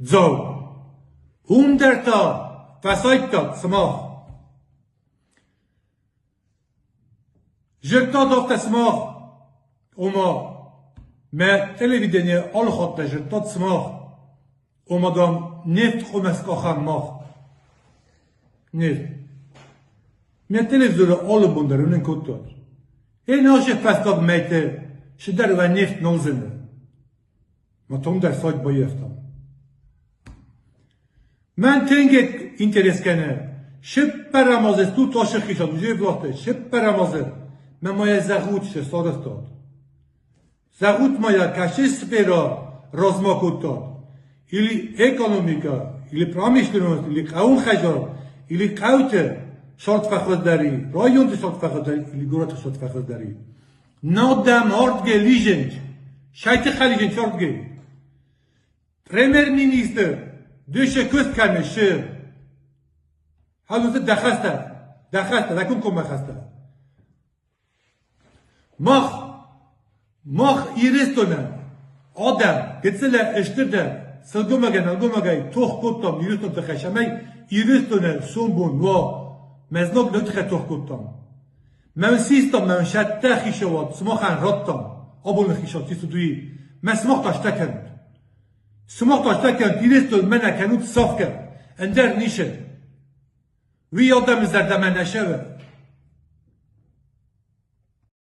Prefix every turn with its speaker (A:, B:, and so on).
A: Дзау. Уым дӕр та фӕсайдтат сымах. Зыдтат афтӕ сымах, ома мӕ телевидение алы хатт дӕр зыдтат сымах, ома, дам, нефть хъуамӕ скъахӕм мах. Нефть. Мӕ телевизоры алы бон дӕр уынын кодтат. Én фӕстаг мӕйты цыдӕр уӕ нефть нал зыны. Ма том дӕр сайт баййӕфтам. Мӕн тынг интерес кӕны, цыппӕрӕм азы тутасы хицау Узевлаты цыппӕрӕм азы мӕ ма йӕ зӕгъут цы сарӕзтат. Зӕгъут ма йӕ кӕцы сферӕ размӕ кодтат? Или экономикӕ, или промышленность, или хъӕуы хӕдзар, или хъӕуты цард фӕхуыздӕри, районты цард фӕхуыздӕри, или горӕты цард фӕхуыздӕри. Нодӕм ардгӕ лизинг, сайтыхӕ лизинг ардгӕ. Премьер-министр дышы куыст кӕны шы. Хӕдзуты дӕхӕстӕ, дӕхӕстӕ, дӕ хӕстӕ. Мах, мах Ирыстонӕн адӕм гыццылӕй стырдӕр сылгоймагӕй нӕлгоймагӕй тох кодтам Ирыстоны тыххӕй, цӕмӕй Ирыстонӕн сомбон уа. Мӕ знаг нӕ тыххӕй тох кодтам. Мӕн систам, мӕн сӕттӕ хицауад сымахӕн радтам. Абоны хицауад систут уый. Мӕ сымах та стӕ кӕнут. Сымах та стӕ кӕнут, Ирыстон мӕнӕ кӕнут сафгӕ. Ӕндӕр ницы. Уый адӕмы зӕрдӕмӕ нӕ цӕуы.